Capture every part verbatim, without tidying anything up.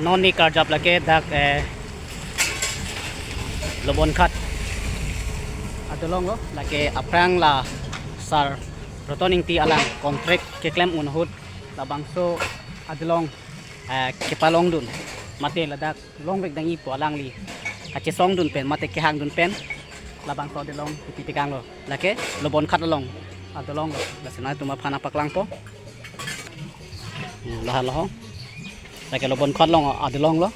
Non ne karjap lake dak, eh, Lobonghat adolong lo, lake aphrang la Sar Roton Ingti alang contract keklem un ahut labangso adolong, eh, kepalongdun, mate ladak longvek dang-ipo alangli kachesongdun pen mate kehangdun pen labangso adolong kipi tekang lo. Lake Lobonghat along adolong lo. Lasi nangtum aphan paklangpo. Hmm, lahelo ho. Lake Lobonghat along adolong lo.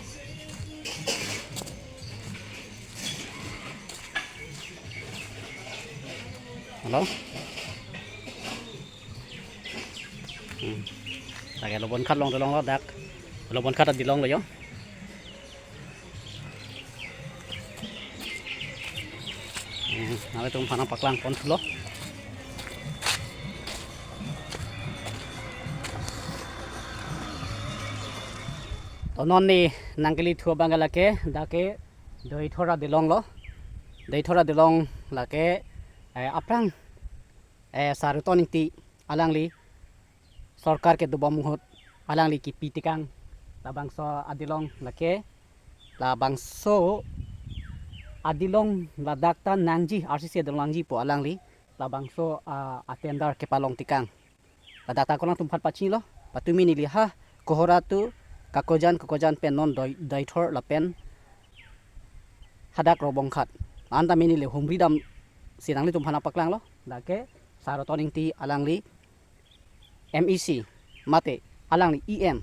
Halo. Hmm. Lake Lobonghat along adolong lo dak. Lobonghat adolong lo yo. Hmm, nangtum aphan paklangpon thulo. To non ne nangkele thu abang lake, dak ke Deithor adolong lo. Deithor adolong lake, eh, aphrang, eh, Sar Roton Ingti alangli sorkar kedobom ahut alangli kipi tekang labangso adolong lake, labangso adolong ladak ta nangji, R C C adolong nangjipo alangli labangso, ah, atender kepalong tekang. Ladak ta ako nangtum aphan pachinilo, patumi neli ha Kohora to Kakojan, Kakojan pen non Dei-, Deithor lapen hadak Lobonghat. La-an tame neli humri damsi nanglitum aphan paklanglo. Dak ke Sar Roton Ingti alangli M E C mate alangli E M,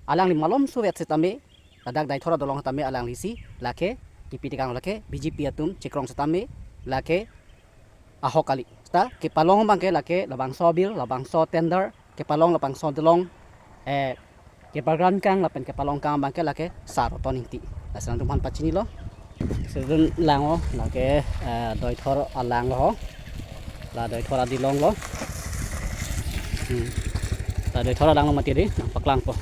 alangli malomso vet setame ladak Deithor adolong tame alanglisi lake kipi tekang, lake B J P atum chekrong setame lake ahok kali. Ta kepalong abang ke lake labangso abill, labangso tender kepalong, labangso adolong, eh, kepagran kang lapen kepalong kang abang ke lake Sar Roton Ingti. Lasi nangtum aphan pachinilo. Sedun lang lo, lake, eh, Deithor alang lo ho. La Deithor adolong lo. Hmm. La Deithor alang lo mati di, nangpaklangpo.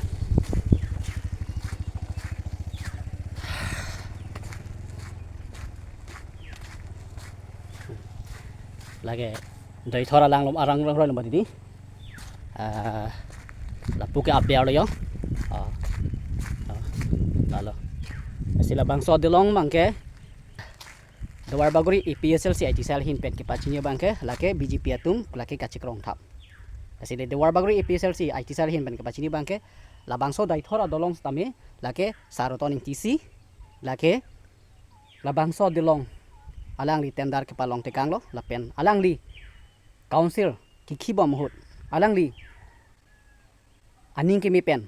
Lake Deithor alang lo, arang lo, lo mati di. Ah, lapu ke abiar lo yo. Ah. Ah. Lalo. Lasi labangso adolong abang ke Duarbagori A P S L C I T cell ahin pen kepachini abang ke lake B J P atum lake kachekrong thap. Lasi le Duarbagori A P S L C I T cell ahin pen kepachini abang ke labangso Deithor adolong setame lake Sar Roton Ingtisi lake labangso adolong alangli tender kepalong tekang lo lapen alangli council kikhi bom ahut alangli aning keme pen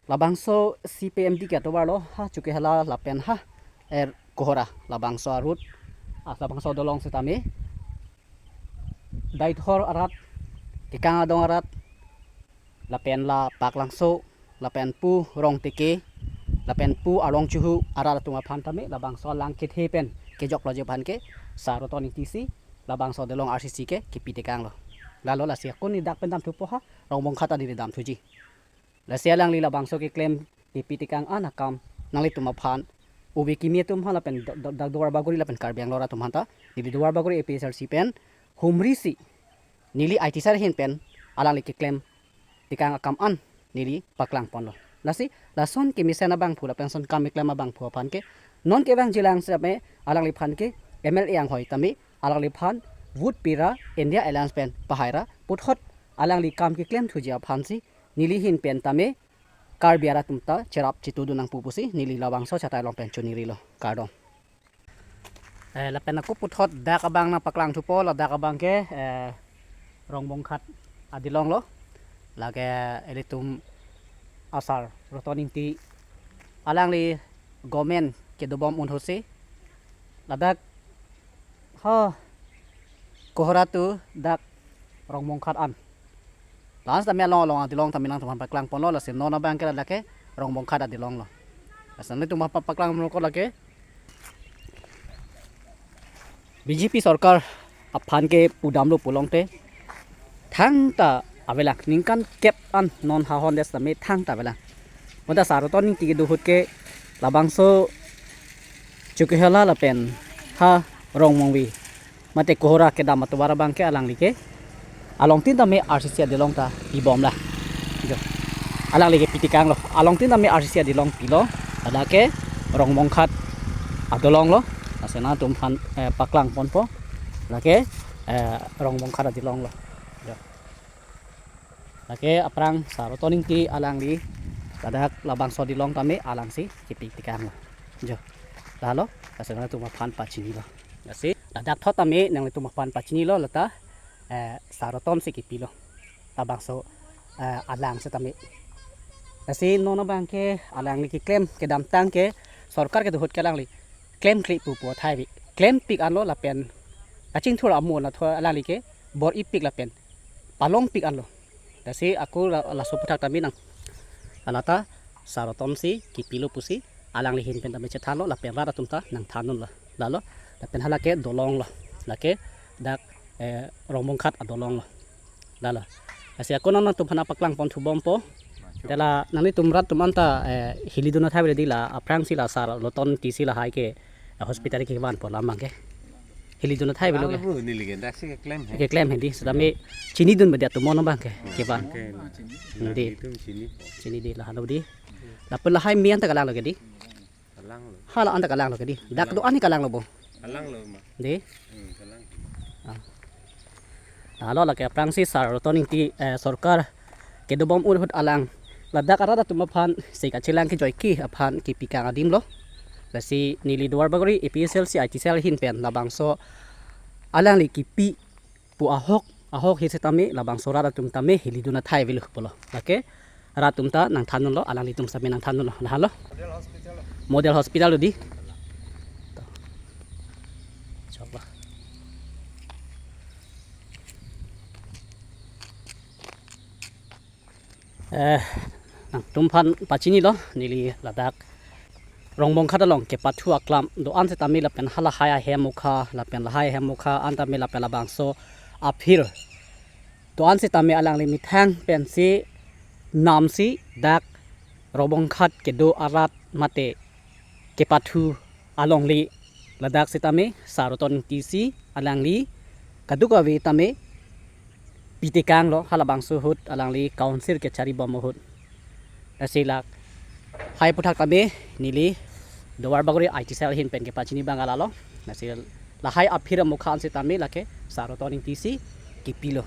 labangso C P M D ke atovar lo ha Chokihola lapen ha er Kohora labangso a-road, ah, labangso adolong setame Deithor arat, Kekang Adong arat, lapen la Paklangso, lapen pu Rongteke, lapen pu Arlong Chuhu arat atum aphan tame labangso alang kethe pen kejok loji aphan ke Sar Roton Ingtisi labangso adolong R C C ke kipi tekang lo. Lalo lasi ako ne dak pen damthupo ha, Rongbongkhat adiri damthuji. Lasi alangli labangso keklem kipi tekang an akam nanglitum aphan, ove kimi atum aphan lapen do-, do-, dak Duarbagori lapen Karbi Anglong atum aphanta, neli Duarbagori A P S L C pen humrisi neli I T sar ahin pen alangli keklem tekang akam an neli paklangponlo. Lasi lason kemesen abangphu lapen lason kam keklem abangphu aphan ke non kevangjilang setame alangliphan ke M L A anghoi tame alangliphan vote pira India Alliance pen pahaira puthot alangli kam keklem thuji aphansi neli ahin pen tame Karbi arat atum ta cherap chitudun nangpo pusi neli labangso chatai along pen choningrilo. Kardom. Eh, lapen ako puthot dak abang nangpaklangthupo, ladak abang ke, eh, Rongbongkhat adolong lo. Lake ilitum asar Roton Ingti alangli government kedobom un ahutsi ladak ha Kohora to dak Rongbongkhat an. La-an setame along along adolong tame nangtum aphan paklangponlo, lasi non abang ke lake Rongbongkhat adolong lo. Lasi nangtum aphan paklangponlo ko lake B J P sorkar aphan ke pudamlo pulote thangta avelang, ningkan kep an non ha hon des tame thangta avelang. Bonta Sar Roton Ingti kedo ahut ke labangso Chokihola lapen ha Rongmongve mate Kohora kedam atovar abang ke alangli ke along tin tame R C C adolong ta pibomlang. Jo. alangli ke pitekanglo. Along tin tame R C C adolong pilo. Ladak ke Rongbongkhat adolong lo. Lasi nangtumphan, eh, paklang ponpo. Lake, eh, Rongbongkhat adolong lo. Jo. Lake aphrang Sar Roton Ingti alangli ladak labangso adolong tame alangsi kepitekanglo. Jo. Lahelo, lasi nangtumphan pachinilo. Lasi ladak thot tame nangtumphan pachinilo, lata, eh, Sar Roton si kepilo. Labangso, eh, alang setame. Lasi non abangke alangli keklem kedamtang ke sorkar kedo ahut ke alangli klemkle pupo athai ave. Klempik anlo lapen kachingthur amo na tho alangli ke bor-ipik lapen palongpik anlo. Lasi ako la-, laso aphuthak tame nang, alata Sar Roton si kepilo pusi alangli ahin pen tame chethanlo lapen rat atum ta nangthandunlo. Lahelo, lapen hala ke adolong lo. Lake dak, eh, Rongbongkhat adolong lo. Lahelo. Lasi ako nangtumphan paklang ponthu bompo. Te la nanglitum rat atum anta, eh, hilidun athai ave dei, la aphrangsi la Sar Roton Ingti si lahai ke, eh, hospital kevanpo alam abangke. Hilidun athai avelo ke. Alang lo neli ke, dak si keklem he. Keklem he dei, setame chinidun bedi atum non abangke, kevan. Oke. Dei. Itum chini. Chini dei, lahelo dei. Lapen lahai me anta kalanglo ke dei. Kalanglo. Hala anta kalanglo ke dei. Dak do-an he kalanglo bo. Kalanglo ma. Dei. Hmm, kalang. Ah. Lahelo lake aphrangsi Sar Roton Ingti, eh, sorkar kedobom ahut alang ladak arat atum aphan se kachelang kejoike aphan kepikang adim lo. Lasi neli Duarbagori A P H L C I T cell ahin pen labangso alangli kepi pu ahok, ahok he setame labangso rat atum tame hilidun athai avelo pulo. Lake rat atum ta nangthandunlo, alanglitum setame nangthandunlo. Lahelo. Model hospital lo dei. Choklo. Eh, nangtumphan pachinilo, neli ladak Rongbongkhat along kepathu aklam do-an setame lapen halahai ahem mukha, lapen lahai ahem mukha an tame lapen labangso aphir do-an setame alangli methang pensi namsi dak Rongbongkhat kedo arat mate kepathu alongle ladak setame Sar Roton Ingti si alangli kadokave tame pitekanglo, halabangso ahut alangli council kecharibom ahut. Lasi lahai aphuthak tame neli Duarbagori I T cell ahin pen kepachini abang lahelo. Lasi lahai aphir amukha an setame lake Sar Roton Ingti si kepilo.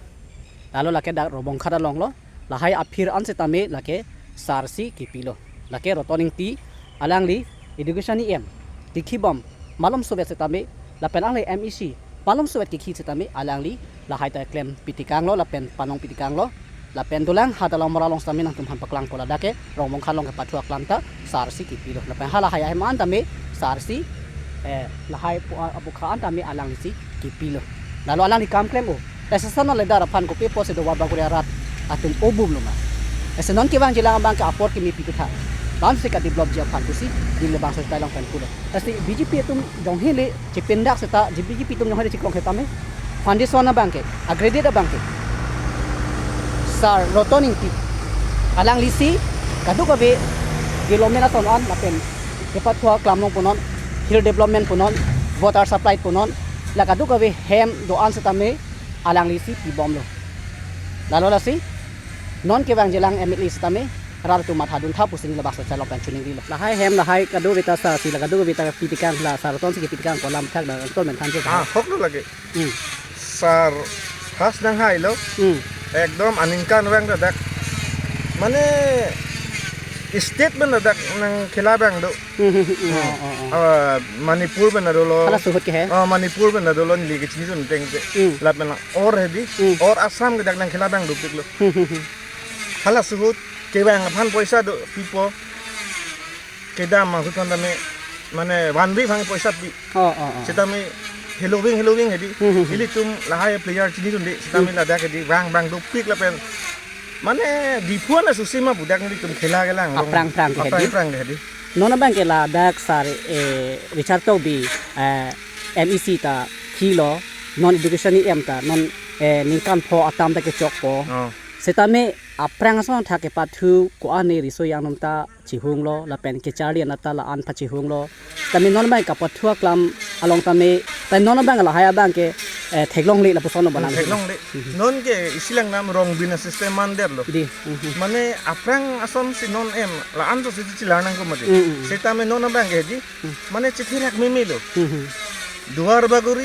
Lahelo lake dak Rongbongkhat along lo. Lahai aphir an setame lake sar si kepilo. Lake Roton Ingti alangli education E M kekhibom malom sovet setame lapen alangli M E C malom sovet kekhi setame alangli lahai ta klem pitekanglo lapen panong pitekanglo. Lapen dolang ha Dolamara along setame nangtumphan paklangpo, ladak ke Rongbongkhat along kepathu aklam ta sar si kepilo. Lapen halahai ahem an tame sar si, eh, lahai pu-, a-, amukha an tame alangli si kepilo. Lahelo alangli kam klem o. Lasi sano ledar aphan kopi pusi Duarbagori arat atum obum lo ma. Lasi non kevangjilang abangke apor kimi pithu tha. Bangsi kadevelopji aphan pusi neli labangso style along pen pulo. Lasi B J P atum jonghe le chepindak seta, B J P atum jonghe le chiklong setame foundation abangke, aggregate abangke Sar Roton Ingti alangli si kadokave development ason an lapen kepathu aklam long punon, hill development punon, water supply punon, la kadokave hem do-an setame alangli si pibomlo. Lahelo lasi non kevangjilang M L A setame rat atum mathadun tha pusi neli labangso channel along pen chiningrilo. Lahai hem lahai kadokave ta sar si, la kadokave ta pitekang, la Sar Roton si kepitekang pu alam thak nang installment thansi. Ah, hok lo lake. Hmm. Sar first nanghailo. Hmm. Ekdom aningkan vang ladak. Mane state pen ladak nangkhela abang do. Hmm, hmm, hmm, hmm. Oh, oh, oh. Ah, Manipur pen adolo. Halaso ahut ke he? Ah, Manipur pen adolo, neli kechinidun tengte. Hmm. Lapen or he dei. Hmm. Or Assam ke dak nangkhela abang dopiklo. Hmm, hmm, hmm. Halaso ahut kevang aphan poisa do pipo. Kedam ahut aphan tame, mane one week aphan poisa pi. Oh, oh, oh. Setame heloving, heloving he dei. Hmm, hmm, hmm. Ilitum lahai player chinidun dei. Setame, hmm, ladak he dei vang vang dopik lapen. Mane Diphu ana susi ma pu dak nelitum khela kelang. Aphrang phrang ke he dei. Aphrang phrang ke he dei. Non abangke ladak sar, eh, Richard Tokbi, eh, M E C ta khilo, non education E M ta, non, eh, ningkan pho atam ta kechokpo. Oh. Setame aphrang ason thak kepathu ko-an ne riso yang atum ta chihunglo, lapen kecharli anat ta la-an pachihunglo. Tame non abang kapathu aklam along tame, tame non abang lahai abangke, eh, theklongle lapuson Hmm, abang. Theklongle. Hmm. Non ke isi lang nam rong bina system manderlo. Di. Hmm, hmm. Mane aphrang asonsi non em la-an to si chilar nangkok mati. Hmm, hmm, hmm. Setame non abang ke di. Hmm. Mane chitherak meme lo. Hmm, hmm. Duar Bagori,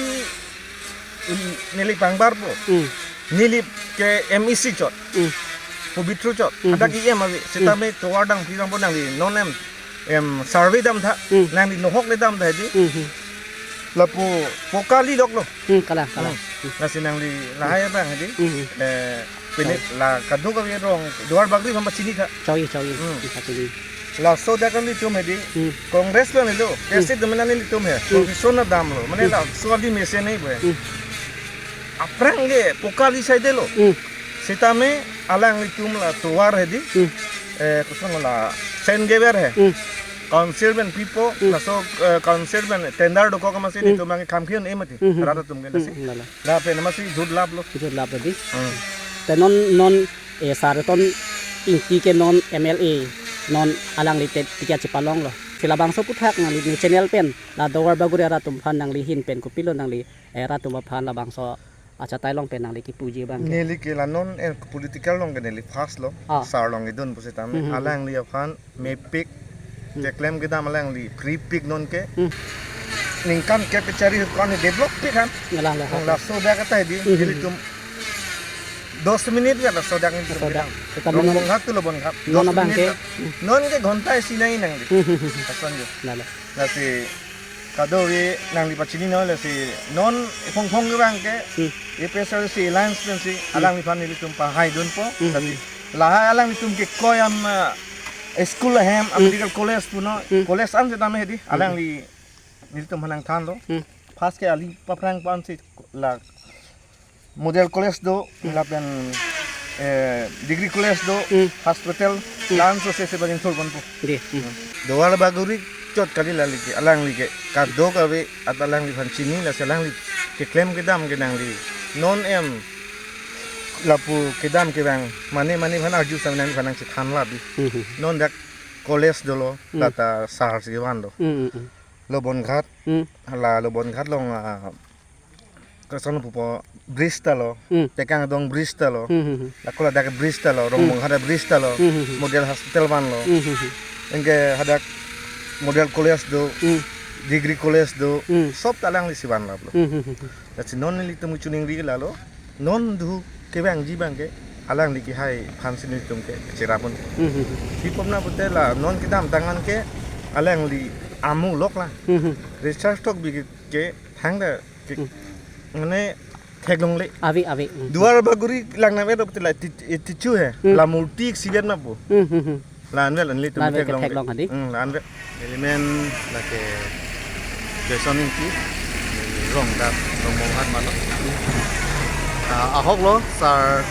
um, neli pangbarpo. Hmm. Neli ke M E C chot. Hmm. Pobitro chot. Hmm. Hadak E M ave. Setame Hmm. tovar dam pi dam po nangli non em, em survey damtha. Hmm. Nangli nohok le damtha di. Hmm, hmm. Lapu pokali loklo. Hmm, kalang, kalang. Hmm. Lasi nangli lahai abang di. Hmm, hmm. Eh, pine Choi. La kadokave rong Duar Bagori aphan pachinitha. Choi, choi. Hmm. Hmm, pachini. Laso dak nanglitum hedi. Hmm. Congress lo nelo. Hmm. Kesi dominan nelitum he. Hmm. Constitution na damlo. Mane Hmm. laso ali mesen he bo he. Hmm. Aphrang ke pokali saidelo. Hmm. Setame alanglitum la tovar hedi. Hmm. Eh, koson la Saint Gabriel he. Hmm. Council pen pipo, Hmm. laso, eh, council pen tender dokok amatsi Hmm. nelitum abang ke kam kion e mati. Hmm, hmm. Rat atum ke Hmm, nasi. Hmm, lala. Lapen amatsi jhut laplo. Jhut laplo di. Hmm. Te non, non, eh, Sar Roton Ingti ke non M L A, non alangli te ticket chipalonglo. Si labangso aphuthak nangli news channel pen, la Duar Bagori arat atum aphan nangli ahin pen kopilo nangli, eh, rat atum aphan labangso achatai along pen nangli kipuji abang ke. Neli ke la non, eh, political along ke neli first lo, Ah. Sar along idun pusitame, Hmm, hmm, hmm. alangli aphan mepik, Hmm. keklem kedam alangli, pripik non ke. Hmm. Ningkan kep kechari kon develop pik kan. Ngalang lah. Laso dak kata di, Hmm, hmm, nelitum dos minit kan laso dak nelitum Laso dak. kedam. Setame Rong non Bonghat to Lobon Ghat. Non Dos abang minit ke. kan. Non ke ghonta isi nai nangli. Hmm, hmm, hmm, hmm. Ason jo. Lala. Lasi kadokave nangli pachini non lasi non phongphong abang ke. Hmm. A P H L C alliance pensi Hmm. alangliphan nelitum pahai dunpo. Hmm, Lasi hmm. lahai alanglitum ke koyam, ah, school ahem, ah, Hmm. medical college punon, Hmm. college an setame hedi, Hmm. alangli nelitum aphan nangthanlo. Hmm. First ke ali paphrang pu-ansi la model college do, Hmm. lapen, eh, degree college do, Hmm. hospital, Hmm. la-an so se se bajin thur ponpo. Di. Hmm. Duar Bagori chot kali lali ke, alangli ke, kadokave at alangliphan chini lasi alangli keklem kedam ke nangli. Non em lapu kedam kevang, mane mane aphan arju sang nangliphan nangchethan labi. Hmm, hmm. Non dak college dolo, Hmm. lata sar si van do. Hmm, hmm, hmm. Lobon Ghat, Hmm. la Lobon Ghat along, ah, koson pupo bridge ta lo, Hmm. Tekang Adong bridge ta lo, Hmm, hmm, hmm. lako ladak bridge ta lo, Rong Hmm. Bonghat bridge ta lo, Hmm, hmm, hmm. model hospital vanlo, Hmm, hmm, hmm. anke hadak model college do, Hmm. degree college do, Hmm. sob ta alanglisi vanlaplo. Hmm, hmm, hmm, hmm. Lasi non nelitum choningri lalo, non dhu kevangji abang ke, alangli kehai aphansi nelitum ke cherapon. Hmm, hmm, hmm. Pi apot na pute la non kedamtang an ke, alangli amu lok la. Hmm, hmm. Richard Tokbi ke, ke thangta ke, Hmm. mane theklongle. Ave, ave. Hmm. Duar Bagori lang nave do pute la ti-, ti-, tichu he. Hmm. La murti sivet ma pu. Hmm, hmm, hmm. La-an vel nelitum La-an vel theklongle. Theklong hadi. Hmm, la-an vel. Nelimen lake Joyson Ingti, rong dak Rong Bonghat malo. Ah, ahok lo, Sar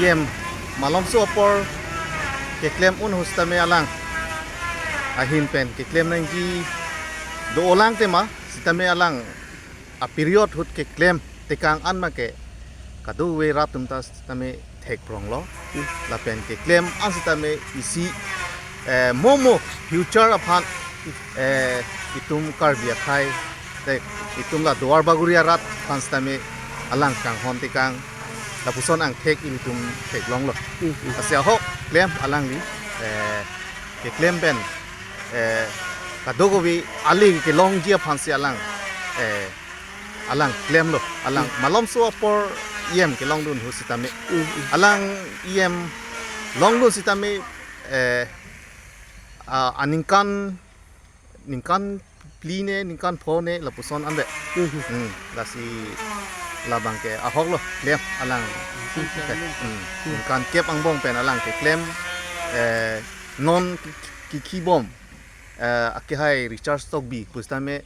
E M malomso apor keklem un ahut sitame alang ahin pen keklem nangji do-olang tema, sitame alang a-period ahut keklem tekang an ma ke kadokave rat atum ta sitame thekpronglo. Hmm. Lapen keklem an sitame isi, eh, mo mo future aphan, eh, itum Karbi akhei, te itum la Duar Bagori arat aphan sitame alang kanghon tekang lapuson angthek ilitum theklonglo. Hmm, hmm. Lasi ahok klem alangli, eh, keklem pen, eh, kadokave ale kelongji aphansi alang, eh, alang klemlo, alang Hmm. malomso apor E M kelongdun ahut sitame. Hmm, hmm. Alang E M longdun sitame, eh, ah, aningkan, ningkan phli ne, ningkan pho ne, lapuson anvet. Hmm, hmm. Hmm, lasi labang ke ahok lo, klem alang. Hmm. Hmm, ningkan kep angbong pen alang keklem, eh, non ki-, ki-, kibom, eh, akehai Richard Tokbi pusitame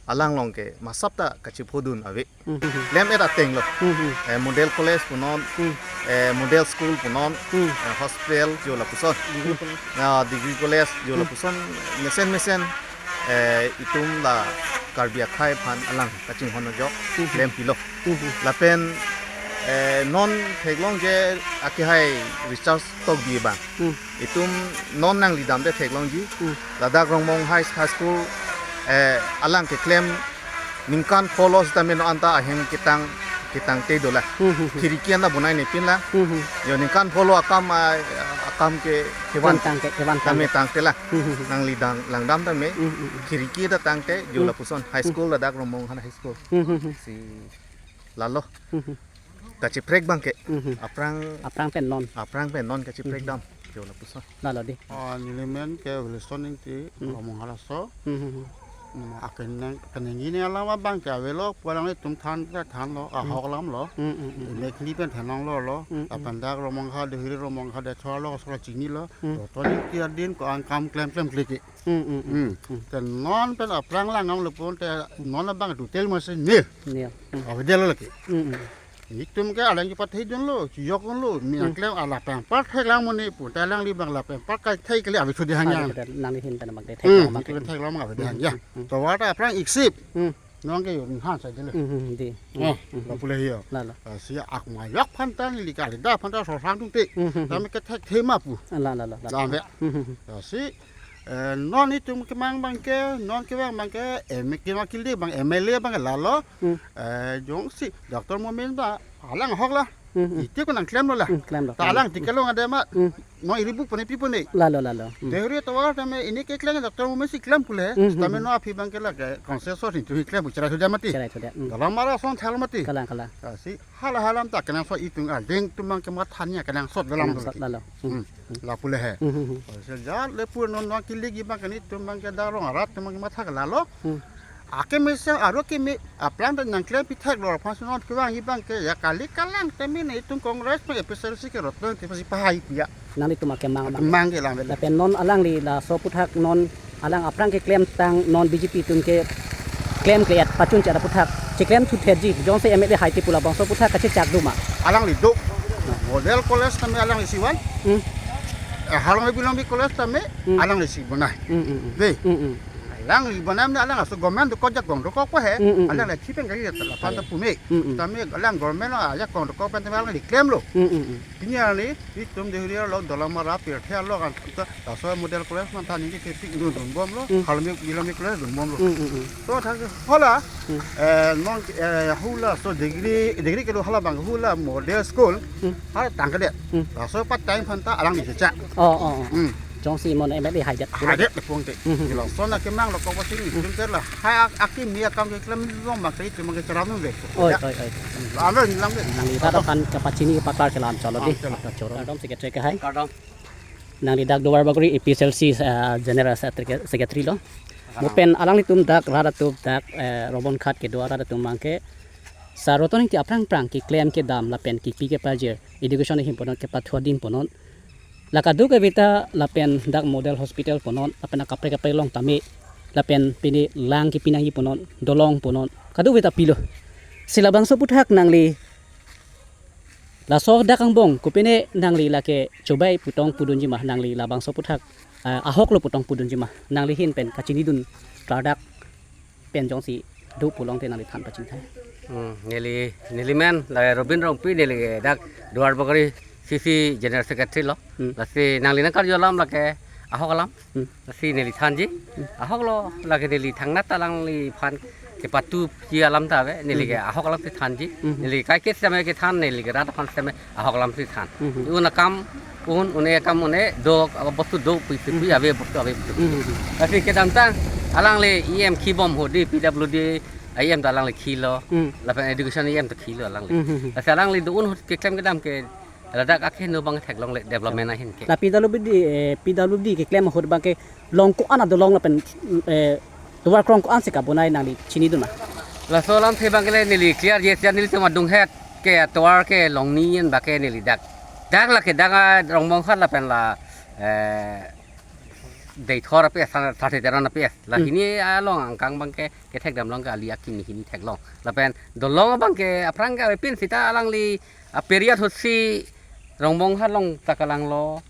alang along ke masap ta kachephodun ave. Hmm, hmm, hmm. Klem-et ateng lo. Hmm, hmm. Eh, model college punon, Hmm. eh, model school punon, Hmm. eh, hospital jo lapuson. Degree college. Ah, degree college jo Hmm. lapuson, mesen mesen, eh, itum la Karbi akhei aphan alang kachinghon ajok Hmm, hmm. klempilo. Hmm, hmm. Lapen, eh, non theklong ke akehai Richard Tokbi abang. Hmm. Itum non nangli damde theklongji. Hmm. Ladak Rongbong High, High School, eh, alang keklem ningkan pho lo sitame non anta ahem ketang ketangte dolang. Hmm, hmm, hmm. Khiriki anta bonai nepinlang. Hmm, hmm. Yo ningkan pho lo akam, ah, akam ke kevan Kevan tangte, kevan tame tangte. Tangtelang. Hmm, hmm, hmm. Nangli dang langdam tame. Hmm, hmm, hmm. Khiriki ta tangte, jo Hmm. lapuson high Hmm. school ladak Rongbonghat High School. Hmm, hmm, hmm. Si lalo. Hmm, hmm. Kacheprek abang ke. Hmm, hmm. Aphrang Aphrang pen non. Aphrang pen non kacheprek Hmm, hmm. dam. Jo lapuson. Lalo dei. Oh, neli men ke Wilson Ingti, Hmm. Rongbonghat aso. Hmm, hmm, hmm. Hmm, akenang, kenangji ne alam abang ke avelo, pu alanglitum than ta thanlo, Hmm. ahok alam lo. Hmm, hmm, hmm. Mek ni pen thanlonglo lo. Hmm, hmm. Lapen dak Rongbonghat, Dehri Rongbonghat, Dethor lo, so chinilo. Hmm. Roton Ingti adin ko-an kam klem klemkle ke. Hmm, hmm, hmm. Hmm. Hmm. Te non pen aphrang lang ngamlo pon te non abang total masi nil. Nil. Hmm. Avedetlo lake. Hmm, hmm. Nelitum ke alang kepathedunlo, chiyokdunlo, mi Hmm. aklem ala peng par theklang mone pu, ta alangli abang la peng par kai thek kali ave thudi hangya. Ave thudi, nangli ahin pen abang ke Hmm, theklong abang ke. Nelitum theklong abang ave Hmm, hangya. Hmm, hmm. Tovar ta aphrang iksip. Hmm. Non ke yo ning han sa dele. Hmm, hmm, dei. Oh, Hmm, hmm, lapu le yo. Lalo. Ah, si akma yok aphan ta neli kali da aphan ta so sang tung te. Hmm, hmm, hmm. Tame ke thekthe ma pu. Lalo, lalo, lalo. Lam ve. Hmm, hmm, hmm. Ah, si Eh, non itum kemang abang ke, non kevang abang ke, M K Wakil di abang, M L A abang ke lalo. Hmm. Eh, jongsi Doctor Momin ta alang ahok la. Hmm, hmm. Iti ko nangklemlo la. Hmm, klemlo, Ta klemlo. alang Hmm. ticket lo ngade ma. Hmm. Non iri buk pone pi pone. Lalo, lalo. Hmm. Dehri tovar tame ini keklem Doctor Momin si klem pule. Hmm, hmm, Tame hmm. non aphi abang ke la ke consensus itum klem bu cherai sudah mati. Cherai sudah. Hmm. Dolamara ason thal mati. Kalang, kalang. Ah, si hala hala alam ta kenangsot itum ading atum abang ke matha ni kenangsot dolang Kenangsot tu. lalo. Hmm. Hmm. Hmm. Lapu le he. Hmm, hmm, hmm. Oh, sejak le pu non non kili abang ke nelitum abang ke darong arat atum abang ke matha ke lalo. Hmm. Akemesen aro keme aphrang ta nangklem pitheklo aphan si non kevang abang ke ya kali kalang tame nelitum Congress pen A P H L C ke Roton Ingti pasi pahai pu ya. Nanglitum akemang abang. Kemang ke lam ve. Lapen non alangli laso aputhak non alang aphrang keklemtang non B J P atum ke klemkle-et pachun chara aputhak. Chiklem thuthetji, jongsi M L A hai ti pu labangso aputhak kachechak do ma. Alangli do. Model college tame alangli si van. Hmm. Eh, Harlong Bilong College tame Hmm. alangli si bonai. Hmm, hmm, hmm. Dei. Hmm, hmm. Alangli bonai mane alang aso government dokok jakong dokok pa he. Hmm, hmm, hmm. Alangli chipen kali la panta Aye. pume. Hmm, hmm. Tame alang government lo ajakong dokok pen tame alangli klemlo. Hmm, hmm, hmm. Pini arni, itum Dehri arlo, Dolamara, Pirthe arlo, kan, ta, laso model college man ta ningke kepik dun dun bomlo, Hmm. Harlong Bilong College dun bomlo. Hmm, hmm, hmm. To, ta, hala, Hmm. eh, non, eh, hula, so degree, degree kelo hala abang, hula model school, Hmm. hala tangkedet. Hmm. Laso part time aphan ta alangli checha. Oh, oh, oh. Hmm. Jongsi non M L A haidet. Haidet le pon te. Hmm, hmm. Laso na kemang lo ko pasi ni, Hmm. itum ter la, ha, ak-, akimi akam keklem long abang ke itum abang ke cheram nung de. Oi, Ya. oi, oi. Ame lang de. Nangli rat aphan kepachini paklar chelam cholo Ah, dei. cholo. Cholo. Kardom Secretary ke hai. Kardom. Nangli dak Duarbagori A P H L C, eh, General Secretary, Secretary lo. Ah. Mo pen alanglitum dak rat atum dak, eh, Rongbonghat kedo arat atum abang ke. Sar Roton Ingti aphrang aphrang keklem kedam lapen kepi kepajir. Education ahin punon kepathu adim punon. La kadokave ta lapen dak model hospital punon, lapen akaprek kaprek along tame, lapen pini lang kepi nangji punon, dolong punon, kadokave ta pilo. Si labangso aputhak nangli, laso dak angbong, kopine nangli lake chobai putong pudunji ma, nangli labangso aputhak, ah, ahok lo putong pudunji ma, nangli ahin pen kachinidun, ladak pen jongsi do pulote nangli than pachini thai. Hmm, neli, neli men, la Robin Rongpi neli dak Duarbagori C C General Secretary lo. Hmm. Lasi nangli nangkarju alam lake ahok alam. Hmm. Lasi neli thanji. Hmm. Ahok lo lake neli thangnat alangliphan kepathuji alam ta ave. Neli ke Hmm. ahok alam si thanji. Hmm. Neli kaike sitame kethan neli ke rat aphan sitame ahok alam si than. Mhm. Un akam un, un-e akam un-e, do, abo bostu do, pui pui pui, Mhm. ave bostu ave bostu. Mhm. Lasi kedamtang alangli E M kibom ho dei, P W D E M ta alangli kilo, Mhm. lapen education E M ta kilo alangli. Mhm. Lasi alangli do-un ahut keklem kedam ke, ladak akeheno abang theklongle development ahin ke. La P W D, eh, P W D keklem ahut abang ke, long ko-an adolong lapen, eh, tovar krong ko-an si kabonai nangli chinidun ma? Laso alamthe abang ke le neli clear, yes, ya nelitum adunghet ke tovar ke longni an abang ke neli dak. Dak lake dak a Rongbonghat lapen la, eh, Deithor api es, Sa-, Sarthe Teron api es. La Hmm. hini along angkang abang ke kethek damlong ke ali akimi hini theklong. Lapen dolong abang ke aphrang ke avepin sita alangli a period ahut si Rongbonghat along ta kalanglo,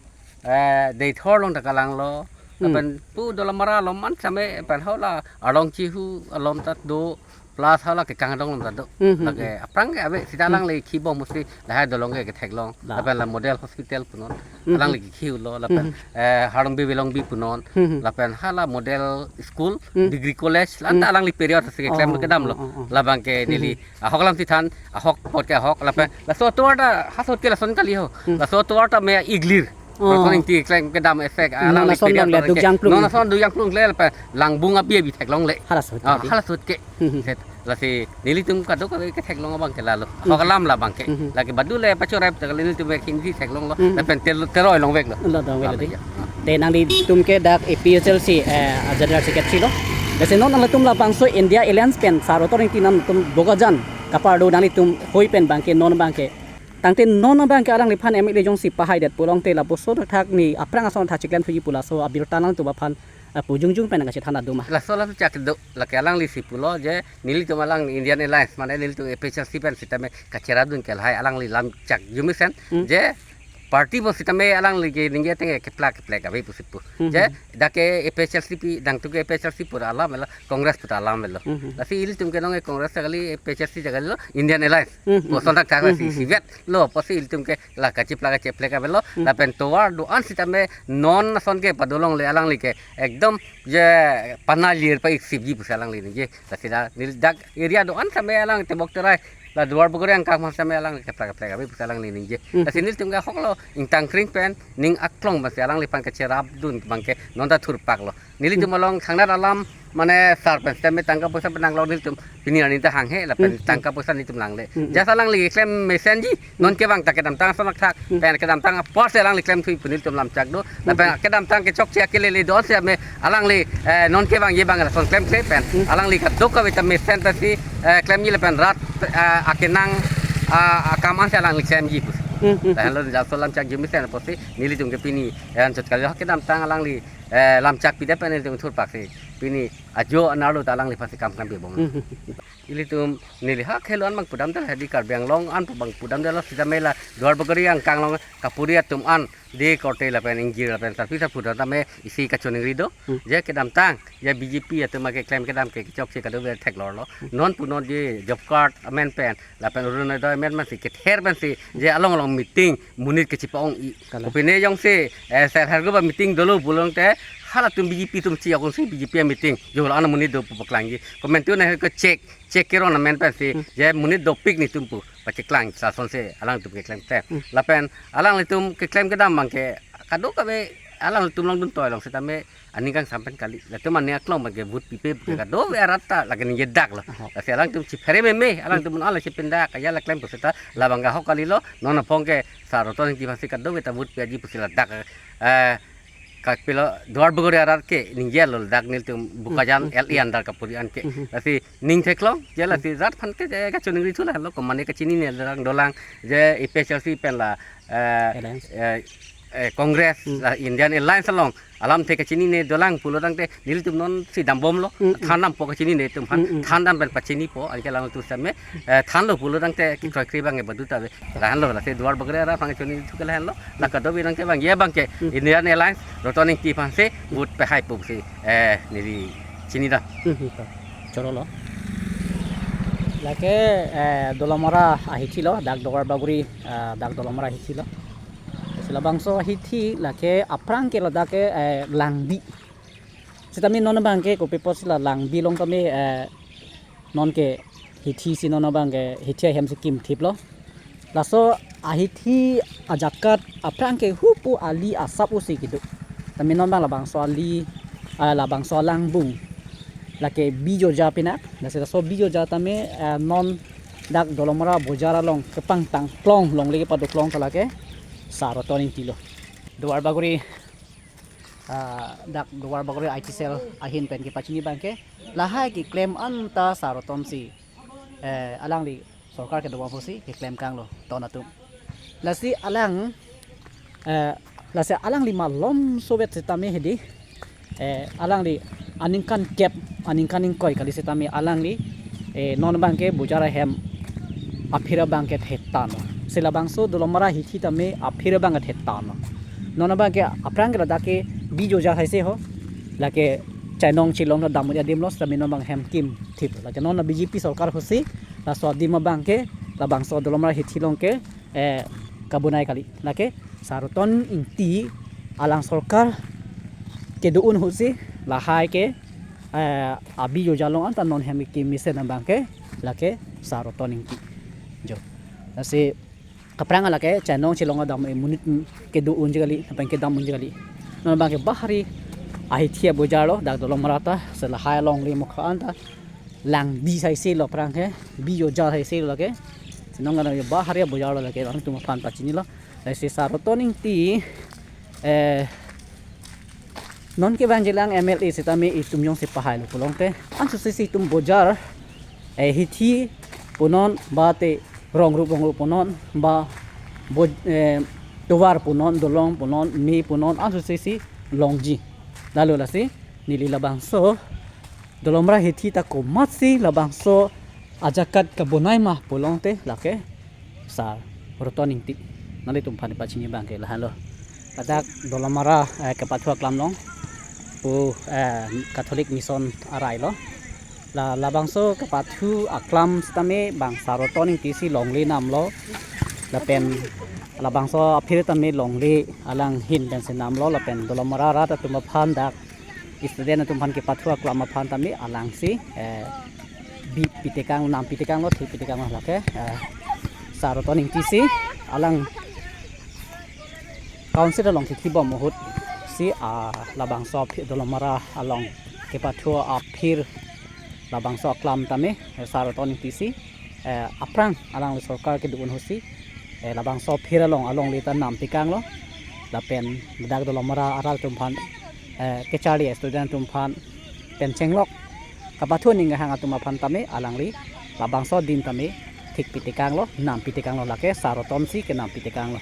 eh, Deithor along ta kalanglo, Hmm. lapen pu Dolamara along man sitame pen hala arlong chihu along ta do, plus hala ke kangdong long tado. Hmm, hmm, lake hmm. Aphrang ke ave sita Hmm. alangli khibom musi lahai dolong ke ketheklong. La. Lapen la model hospital punon. Hmm, Alangli hmm. kikhi ulo lapen Hmm. eh, Harlongbi Velongbi punon. Hmm, hmm. Lapen hala model school, Hmm. degree college, lanta Hmm. alangli period si keklem Oh, kedam lo. oh, oh, oh. Labang ke Hmm, neli hmm. ahok alam si than, ahok apot ke ahok, lapen laso atovar ta ha ahut ke lason kali ho. Hmm. Laso atovar ta me iglir. Oh. Lason ingti klem kedam effect, Non alangli ason period longle, ta duk ke. jangplung. Non ason duk jangplung le, lapen langbung abi abi theklongle. Hala ahut Ah, kali. hala ahut ke. Hmm. Set, lasi nelitum kadokave ketheklong abang ke lalo. Hmm. Ahok alam labang ke. Hmm. Lake badulo pachorai ta nelitum ke khingsi theklonglo. Hmm. Lapen tel-, teroi longveklo. Lo dong vek Lalo lo di. ya. Ah. Te nanglitum ke dak A P H L C, eh, General Secretary lo. Lasi non nanglitum labangso India Alliance pen Sar Roton Engti nanglitum Bokajan kapardo nanglitum hoi pen abang ke non abang ke. Tangte non abang ke alangliphan M L A jongsi pahaidet pulote lapuson athak ni aphrang ason athak chiklemthuji pu laso abirta nangtum aphan, eh, pu jongjong pen nangkachethan atum ma. Laso lam chak do, lake alangli si pulo je nelitum alang Indian Alliance, mane nelitum A P H L C pen sitame kacheradun ke lahai alangli lam chak jumisen, Hmm. je party bo sitame alangli ke ningje ateng keplak keplek ave pusi pu. Hmm. Je dak ke A P H L C pi, dangtum ke A P H L C pura alam lo, Congress pura alam lo. Hmm. Lasi ilitum ke nonke Congress ta kali, A P H L C ta kali lo, Indian Alliance. Hmm. Koson tak kang Hmm, si hmm, hmm. sivet lo, pusi ilitum ke la kacheplak kacheplek avelo, Hmm. lapen tovar do-an sitame non ason ke padolongle alangli ke ekdom je panalir pa iksipji pusi alangli ningje. Lasi la neli dak area do-an sitame alang tebok terai, la Duar Bagori angkang ma sitame alang keplak keplek ave pusi alangli ningje. Hmm. Lasi nelitum ke ahok lo, ingtang kring pen, ning aklong pensi alangliphan kacherapdun abang ke non ta thurpak lo. Nelitum Hmm. along thangnat alam, mane sar pen sitame tangka poisa pen nanglo, nelitum pini arni ta hanghe lapen Hmm, hmm. tangka poisa nelitum langle. Hmm, hmm. Just alangli keklem mesenji, non Hmm. kevang ta kedamtang ason athak, Hmm. pen kedamtang apor si alangli klemthui pu nelitum lam chak do. Hmm, Lapen hmm. kedamtang kechokche akelele do-an sitame alangli, eh, non kevangji abang lason klemkle pen. Hmm. Alangli kadokave ta mesen pensi, eh, klemji lapen rat, eh, akenang, ah, akam an si alangli klemji pusi. Hmm, hmm. Lahenlo laso lam chak jumisen pusi nelitum ke pini, eh, anchot kali kedamtang alangli, eh, lam chak pidet pen nelitum thurpak si pini ajo anerlo ta alangliphan si kam kam bebong. Hmm, hmm. Ilitum neli ha khelo an abang pudamde, hedi Karbi Anglong an pu abang pudamde lo, sitame la Duar Bagori angkang along kapuri atum an, de korte lapen ingjir lapen sarpi sarpo tame isi kachoningri do. Hmm. Je kedamtang, je B J P atum ke klem kedam ke kechokche kadokave theklor lo. Hmm. Non punon je job card amen pen, lapen Orunodoi amen pensi kether pensi, je along along meeting, monit kechipa-ong-i. Kalang. Kopine jongsi, eh, ser hergo ba meeting dolo pulote, halatum B J P atum chi akun si B J P meeting, jolo ana monit do pu paklangji. Komantu na ke check, check keron amen pensi, Hmm. je monit dopik netum pu pacheklang, lasonsi alangtum keklem te. Hmm. Lapen alanglitum keklem kedam abang ke kadokave alanglitum longdun toi along sitame aning kangsam pen kali. Latum aning aklong abang ke vote pipe pu ke Hmm. kadokave arat ta lake ningjedak lo. Aha. Lasi alangtum chiphere meme, alangtum Hmm. ala chipindak, ya la klem pu seta labang ke ahok kali lo, non aphong ke Sar Roton Engti aphansi kadokave ta vote piaji pusi ladak, eh, kapilo Duar Bagori arat ke ningje lo, dak nelitum Bokajan Hmm, hmm, L A hmm. under kapuri an ke. Hmm, hmm. Lasi ning theklong, je lasi rat aphan ke je kachoningri thu lahenlo, komane kachinine dolang dolang, je A P H L C pen la, eh, Alliance. eh, eh, Congress, Hmm. la Indian Alliance along alamthe kachinine dolang pulo tangte nelitum non si dambomlo, Hmm, hmm. than dampo kachinine atum aphan, Hmm, hmm. than dam pen pachinipo, anke alangtum sitame, eh, thanlo pulo tangte kekroi kre abang ke badu ta ave. Lahenlo, lasi Duar Bagori arat aphan kachoningri thu ke lahenlo. La kadokave nangkevangji abang ke Hmm. Indian Alliance, Roton Engti aphansi vote pehai pusi, eh, neli chinidam. Hmm, hmm, chorolo. Lake, eh, Dolamara ahithi lo, dak Duar Bagori, eh, dak Dolamara ahithi lo. Lasi labangso ahithi lake aphrang ke ladak ke, eh, langbi. Sitame non abang ke kopi apotsi la langbi along tame, eh, non ke hithi si non abang ke hithi ahem si kimthip lo. Laso ahithi ajakat aphrang ke hupu ali asap usi kedo. Tame non abang labangso ali, ah, labangso alangbung lake Bijoja pinak. Lasi laso Bijoja tame, ah, non dak Dolamara bojar along kepangtang klong longle kepado klong ta lake Sar Roton Engti lo. Duar Bagori, ah, dak Duar Bagori I T cell ahin pen kepachini abang ke lahai keklem anta Sar Roton si, eh, alangli sorkar kedobom pusi keklem kanglo ton atum. Lasi alang, eh, lasi alangli malomso vet sitame hedi, eh, alangli aningkan kep, aningkan ingkoi kali sitame alangli, eh, non abang ke bojar ahem aphir abang ke thetan lo. Si labangso Dolamara hithi tame aphir abang ke thetan lo. Non abang ke aphrang ke ladak ke Bijoja haise ho. Lake Chainong Chilong ta dam un-e adim lo, sitame non abang hem kim thip. Lake non a B J P sorkar ahutsi laso adim abang ke, labangso Dolamara hithi along ke, eh, kabonai kali. Lake Sar Roton Ingti alang sorkar kedo un ahutsi lahai ke, eh, abi joja along anta non hem kim mesen abang ke, lake Sar Roton Ingti. Jo. Lasi kaprang lake Chainong Chilong adamde monit kedo unji kali, lapen kedam unji kali. Non abang ke Bahari ahithi abojar lo, dak Dolamara ta, si lahai alongle mokha anta lang bi saisi lo aphrang ke, bi joja saisi lo lake. Si non kadam Bahari abojar lo lake, nangtum aphan pachinilo. Lasi Sar Roton Ingti, eh, non kevangjilang M L A sitame itum jongsi pahai lo pulote, ansose si itum bojar, eh, hithi punon, ba te rong rup rong rup punon, ba bo-, eh, tovar punon, dolong punon, me punon, ansose si longji. Lalo lasi neli labangso Dolamara hithi ta komatsi labangso ajakat kabonai ma pulote, lake Sar Roton Ingti. Nanglitum aphan pachini abang ke lahenlo. Ladak Dolamara, eh, kepathu aklam along pu, eh, Catholic Mission arai lo. La, labangso kepathu aklam sitame bang Sar Roton Ingti si longle namlo. Lapen labangso aphir tame longle, alang ahin pensi namlo, lapen Dolamara arat atum aphan, dak student atum aphan kepathu aklam aphan tame alangsi, eh, bi pitekang, nam pitekanglo, thik pitekanglo lake, eh, Sar Roton Ingti si alang council along kikhi bom ahutsi, ah, labangso aphir Dolamara along kepathu aphir labangso aklam tame, eh, Sar Roton Ingti si, eh, aphrang alangli sorkar kedo un ahutsi, eh, labangso aphir along alongle ta nam pikanglo. Lapen dak Dolamara arat atum aphan, eh, kacharli student atum aphan pen chenglok kapathu aning kehang atum aphan tame alangli labangso adim tame thik pitekanglo, nam pitekanglo, lake Sar Roton si kenam pitekanglo.